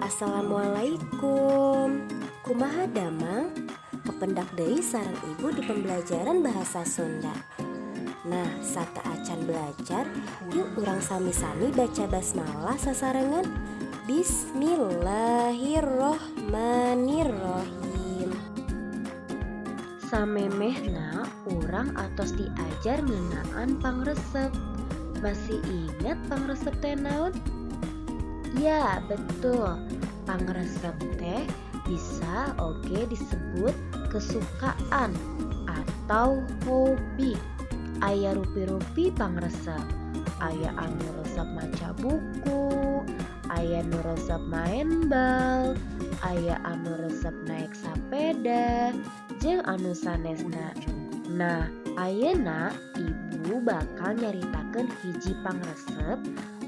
Assalamualaikum. Kumaha damang? Kapendak deui sareng Ibu di pembelajaran bahasa Sunda. Nah, sateuacan belajar, yuk urang sami-sami baca basmalah sasarengan. Bismillahirrohmanirrohim. Samemehna urang atos diajar ngeunaan pangresep. Masih ingat pangresep teh naon? Ya, betul. Pangresep teh bisa oge disebut kesukaan atau hobi. Aya rupi-rupi pangresep. Aya anu resep maca buku, aya nu resep maen bal, aya anu resep naek sapeda, jeung anu sanesna. Nah, ayeuna Ibu bakal nyaritakeun hiji pangresep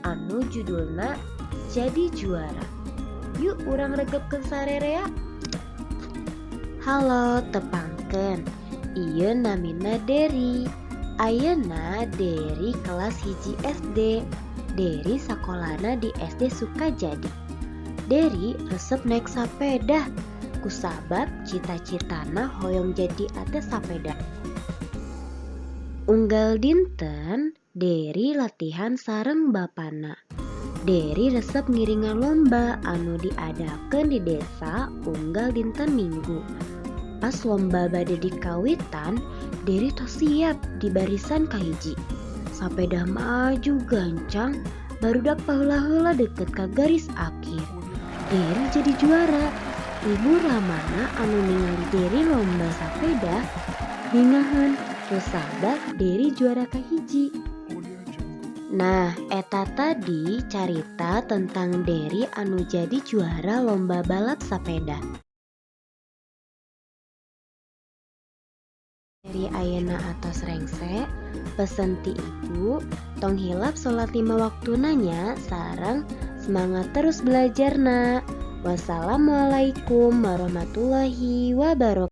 anu judulna Jadi Juara. Yuk, urang regepkeun sarerea. Halo, tepangkeun. Ieu namina Deri. Ayeuna Deri kelas 1 SD. Deri sakolana di SD Sukajadi. Deri resep naek sapeda kusabab cita-citana hoyong jadi atlet sapeda. Unggal dinten Deri latihan sareng bapana. Deri resep ngiringan lomba anu diadakeun di desa unggal dinten Minggu. Pas lomba bade dikawitan, Deri tos siap di barisan kahiji. Sapeda maju gancang, barudak paheula-heula deket ka garis akhir. Deri jadi juara. Ibu ramana anu ningali Deri lomba sapeda bingaheun kusabab Deri juara kahiji. Nah, eta tadi carita tentang Deri anu jadi juara lomba balap sapeda. Deri ayeuna atos rengse, pesen ti Ibu, tong hilap salat lima waktuna nya sareng semangat terus belajarna. Wassalamualaikum warahmatullahi wabarakatuh.